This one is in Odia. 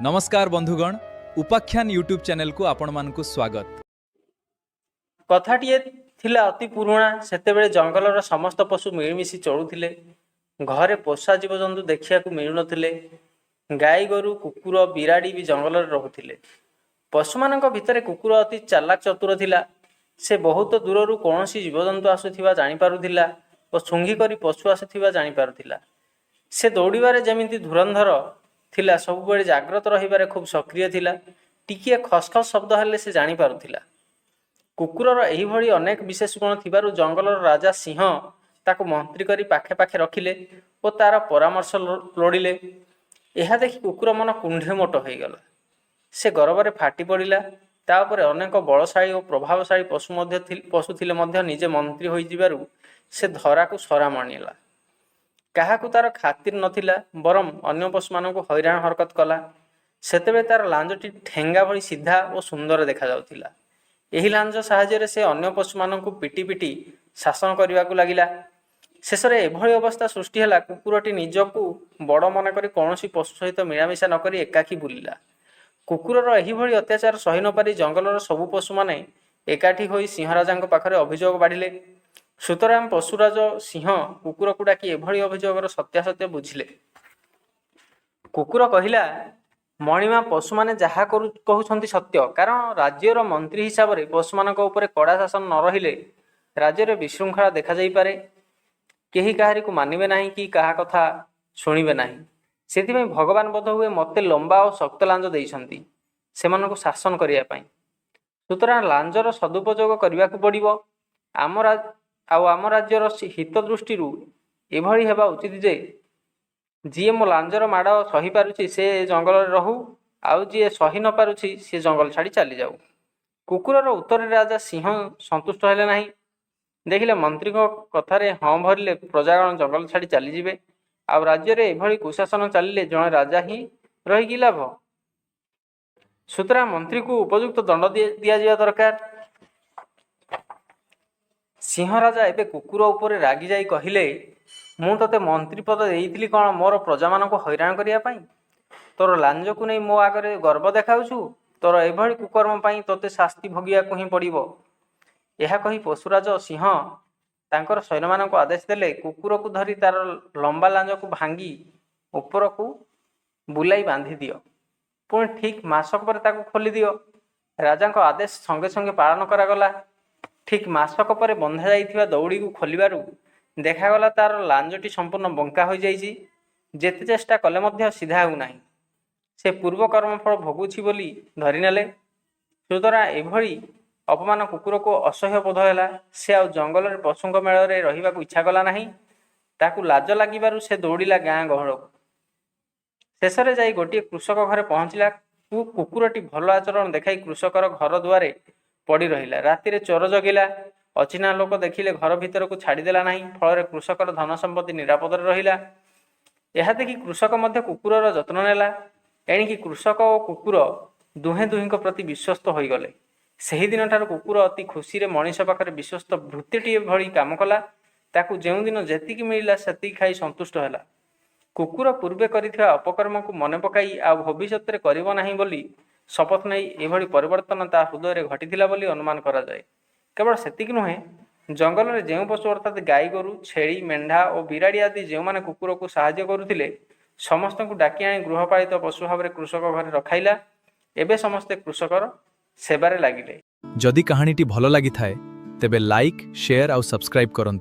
ନମସ୍କାର ବନ୍ଧୁଗଣ, ଉପାଖ୍ୟାନ ୟୁଟ୍ୟୁବ୍ ଚ୍ୟାନେଲକୁ ଆପଣମାନଙ୍କୁ ସ୍ୱାଗତ। କଥାଟିଏ ଥିଲା ଅତି ପୁରୁଣା। ସେତେବେଳେ ଜଙ୍ଗଲର ସମସ୍ତ ପଶୁ ମିଳିମିଶି ଚଳୁଥିଲେ। ଘରେ ପୋଷା ଜୀବଜନ୍ତୁ ଦେଖିବାକୁ ମିଳୁନଥିଲେ। ଗାଈ ଗୋରୁ, କୁକୁର, ବିରାଡ଼ି ବି ଜଙ୍ଗଲରେ ରହୁଥିଲେ। ପଶୁମାନଙ୍କ ଭିତରେ କୁକୁର ଅତି ଚାଲାକ ଚତୁର ଥିଲା। ସେ ବହୁତ ଦୂରରୁ କୌଣସି ଜୀବଜନ୍ତୁ ଆସୁଥିବା ଜାଣିପାରୁଥିଲା ଓ ଶୁଙ୍ଘି କରି ପଶୁ ଆସୁଥିବା ଜାଣିପାରୁଥିଲା। ସେ ଦୌଡ଼ିବାରେ ଯେମିତି ଧୁରନ୍ଧର ଥିଲା, ସବୁବେଳେ ଜାଗ୍ରତ ରହିବାରେ ଖୁବ୍ ସକ୍ରିୟ ଥିଲା। ଟିକିଏ ଖସ୍ ଖସ୍ ଶବ୍ଦ ହେଲେ ସେ ଜାଣିପାରୁଥିଲା। କୁକୁରର ଏହିଭଳି ଅନେକ ବିଶେଷ ଗୁଣ ଥିବାରୁ ଜଙ୍ଗଲର ରାଜା ସିଂହ ତାକୁ ମନ୍ତ୍ରୀ କରି ପାଖେ ପାଖେ ରଖିଲେ ଓ ତାର ପରାମର୍ଶ ଲୋଡ଼ିଲେ। ଏହା ଦେଖି କୁକୁର ମନ କୁଣ୍ଢେ ମୋଟ ହୋଇଗଲା। ସେ ଗର୍ବରେ ଫାଟି ପଡ଼ିଲା। ତା ଉପରେ ଅନେକ ବଳଶାଳୀ ଓ ପ୍ରଭାବଶାଳୀ ପଶୁ ଥିଲେ ମଧ୍ୟ ନିଜେ ମନ୍ତ୍ରୀ ହୋଇଯିବାରୁ ସେ ଧରାକୁ ସରା ମଣିଲା। କାହାକୁ ତାର ଖାତିର ନଥିଲା, ବରଂ ଅନ୍ୟ ପଶୁମାନଙ୍କୁ ହଇରାଣ ହରକତ କଲା। ସେତେବେଳେ ତାର ଲାଞ୍ଜଟି ଠେଙ୍ଗା ଭଳି ସିଧା ଓ ସୁନ୍ଦର ଦେଖାଯାଉଥିଲା। ଏହି ଲାଞ୍ଜ ସାହାଯ୍ୟରେ ସେ ଅନ୍ୟ ପଶୁମାନଙ୍କୁ ପିଟି ପିଟି ଶାସନ କରିବାକୁ ଲାଗିଲା। ଶେଷରେ ଏଭଳି ଅବସ୍ଥା ସୃଷ୍ଟି ହେଲା, କୁକୁରଟି ନିଜକୁ ବଡ଼ ମନେକରି କୌଣସି ପଶୁ ସହିତ ମିଳାମିଶା ନକରି ଏକାକୀ ବୁଲିଲା। କୁକୁରର ଏହିଭଳି ଅତ୍ୟାଚାର ସହି ନପାରି ଜଙ୍ଗଲର ସବୁ ପଶୁମାନେ ଏକାଠି ହୋଇ ସିଂହରାଜାଙ୍କ ପାଖରେ ଅଭିଯୋଗ ବାଢ଼ିଲେ। ସୁତରାଂ ପଶୁରାଜ ସିଂହ କୁକୁରକୁ ଡାକି ଏଭଳି ଅଭିଯୋଗର ସତ୍ୟାସତ୍ୟ ବୁଝିଲେ। କୁକୁର କହିଲା, "ମଣିମା, ପଶୁମାନେ ଯାହା କହୁଛନ୍ତି ସତ୍ୟ। କାରଣ ରାଜ୍ୟର ମନ୍ତ୍ରୀ ହିସାବରେ ପଶୁମାନଙ୍କ ଉପରେ କଡ଼ା ଶାସନ ନ ରହିଲେ ରାଜ୍ୟରେ ବିଶୃଙ୍ଖଳା ଦେଖାଯାଇପାରେ। କେହି କାହାରିକୁ ମାନିବେ ନାହିଁ କି କାହା କଥା ଶୁଣିବେ ନାହିଁ। ସେଥିପାଇଁ ଭଗବାନ ବୋଧହୁଏ ମୋତେ ଲମ୍ବା ଓ ଶକ୍ତ ଲାଞ୍ଜ ଦେଇଛନ୍ତି ସେମାନଙ୍କୁ ଶାସନ କରିବା ପାଇଁ। ସୁତରାଂ ଲାଞ୍ଜର ସଦୁପଯୋଗ କରିବାକୁ ପଡ଼ିବ। ଆଉ ଆମ ରାଜ୍ୟର ହିତ ଦୃଷ୍ଟିରୁ ଏଭଳି ହେବା ଉଚିତ ଯେ, ଯିଏ ମୋ ଲାଞ୍ଜର ମାଡ଼ ସହିପାରୁଛି, ସେ ଜଙ୍ଗଲରେ ରହୁ, ଆଉ ଯିଏ ସହି ନ ପାରୁଛି, ସେ ଜଙ୍ଗଲ ଛାଡ଼ି ଚାଲିଯାଉ।" କୁକୁରର ଉତ୍ତରରେ ରାଜା ସିଂହ ସନ୍ତୁଷ୍ଟ ହେଲେ ନାହିଁ। ଦେଖିଲେ, ମନ୍ତ୍ରୀଙ୍କ କଥାରେ ହଁ ଭରିଲେ ପ୍ରଜାଗଣ ଜଙ୍ଗଲ ଛାଡ଼ି ଚାଲିଯିବେ। ଆଉ ରାଜ୍ୟରେ ଏଭଳି କୁଶାସନ ଚାଲିଲେ ଜଣେ ରାଜା ହିଁ ରହି କି ଲାଭ? ସୁତରାଂ ମନ୍ତ୍ରୀକୁ ଉପଯୁକ୍ତ ଦଣ୍ଡ ଦିଆଯିବା ଦରକାର। ସିଂହରାଜା ଏବେ କୁକୁର ଉପରେ ରାଗିଯାଇ କହିଲେ, "ମୁଁ ତୋତେ ମନ୍ତ୍ରୀପଦ ଦେଇଥିଲି କ'ଣ ମୋର ପ୍ରଜାମାନଙ୍କୁ ହଇରାଣ କରିବା ପାଇଁ? ତୋର ଲାଞ୍ଜକୁ ନେଇ ମୋ ଆଗରେ ଗର୍ବ ଦେଖାଉଛୁ? ତୋର ଏଭଳି କୁକର୍ମ ପାଇଁ ତୋତେ ଶାସ୍ତି ଭୋଗିବାକୁ ହିଁ ପଡ଼ିବ।" ଏହା କହି ପଶୁରାଜ ସିଂହ ତାଙ୍କର ସୈନ୍ୟମାନଙ୍କୁ ଆଦେଶ ଦେଲେ, "କୁକୁରକୁ ଧରି ତାର ଲମ୍ବା ଲାଞ୍ଜକୁ ଭାଙ୍ଗି ଉପରକୁ ବୁଲାଇ ବାନ୍ଧି ଦିଅ। ପୁଣି ଠିକ୍ ମାସକ ପରେ ତାକୁ ଖୋଲିଦିଅ।" ରାଜାଙ୍କ ଆଦେଶ ସଙ୍ଗେ ସଙ୍ଗେ ପାଳନ କରାଗଲା। ଠିକ୍ ମାସକ ପରେ ବନ୍ଧା ଯାଇଥିବା ଦଉଡ଼ିକୁ ଖୋଲିବାରୁ ଦେଖାଗଲା, ତାର ଲାଞ୍ଜଟି ସମ୍ପୂର୍ଣ୍ଣ ବଙ୍କା ହୋଇଯାଇଛି। ଯେତେ ଚେଷ୍ଟା କଲେ ମଧ୍ୟ ସିଧା ହେଉନାହିଁ। ସେ ପୂର୍ବ କର୍ମଫଳ ଭୋଗୁଛି ବୋଲି ଧରିନେଲେ। ସୁତରାଂ ଏଭଳି ଅପମାନ କୁକୁରକୁ ଅସହ୍ୟ ବୋଧ ହେଲା। ସେ ଆଉ ଜଙ୍ଗଲରେ ପଶୁଙ୍କ ମେଳରେ ରହିବାକୁ ଇଚ୍ଛା କଲା ନାହିଁ। ତାକୁ ଲାଜ ଲାଗିବାରୁ ସେ ଦୌଡ଼ିଲା ଗାଁ ଗହଳକୁ। ଶେଷରେ ଯାଇ ଗୋଟିଏ କୃଷକ ଘରେ ପହଞ୍ଚିଲା। କୁକୁରଟି ଭଲ ଆଚରଣ ଦେଖାଇ କୃଷକର ଘର ଦୁଆରେ ପଡ଼ି ରହିଲା। ରାତିରେ ଚୋର ଜଗିଲା। ଅଚିହ୍ନା ଲୋକ ଦେଖିଲେ ଘର ଭିତରକୁ ଛାଡ଼ିଦେଲା ନାହିଁ। ଫଳରେ କୃଷକର ଧନ ସମ୍ପତ୍ତି ନିରାପଦରେ ରହିଲା। ଏହା ଦେଖି କୃଷକ ମଧ୍ୟ କୁକୁରର ଯତ୍ନ ନେଲା। ଏଣିକି କୃଷକ ଓ କୁକୁର ଦୁହେଁ ଦୁହିଁଙ୍କ ପ୍ରତି ବିଶ୍ୱସ୍ତ ହୋଇଗଲେ। ସେହିଦିନଠାରୁ କୁକୁର ଅତି ଖୁସିରେ ମଣିଷ ପାଖରେ ବିଶ୍ୱସ୍ତ ଭୃତ୍ୟଟିଏ ଭଳି କାମ କଲା। ତାକୁ ଯେଉଁଦିନ ଯେତିକି ମିଳିଲା, ସେତିକି ଖାଇ ସନ୍ତୁଷ୍ଟ ହେଲା। କୁକୁର ପୂର୍ବେ କରିଥିବା ଅପକର୍ମକୁ ମନେ ପକାଇ ଆଉ ଭବିଷ୍ୟତରେ କରିବ ନାହିଁ ବୋଲି ଶପଥ ନେଇ ଏଭଳି ପରିବର୍ତ୍ତନ ତା ହୃଦୟରେ ଘଟିଥିଲା ବୋଲି ଅନୁମାନ କରାଯାଏ। କେବଳ ସେତିକି ନୁହେଁ, ଜଙ୍ଗଲରେ ଯେଉଁ ପଶୁ ଅର୍ଥାତ୍ ଗାଈ ଗୋରୁ, ଛେଳି, ମେଣ୍ଢା ଓ ବିରାଡ଼ି ଆଦି ଯେଉଁମାନେ କୁକୁରକୁ ସାହାଯ୍ୟ କରୁଥିଲେ, ସମସ୍ତଙ୍କୁ ଡାକି ଆଣି ଗୃହପାଳିତ ପଶୁ ଭାବରେ କୃଷକ ଘରେ ରଖାଇଲା। ଏବେ ସମସ୍ତେ କୃଷକର ସେବାରେ ଲାଗିଲେ। ଯଦି କାହାଣୀଟି ଭଲ ଲାଗିଥାଏ, ତେବେ ଲାଇକ୍, ସେୟାର ଆଉ ସବସ୍କ୍ରାଇବ୍ କରନ୍ତୁ।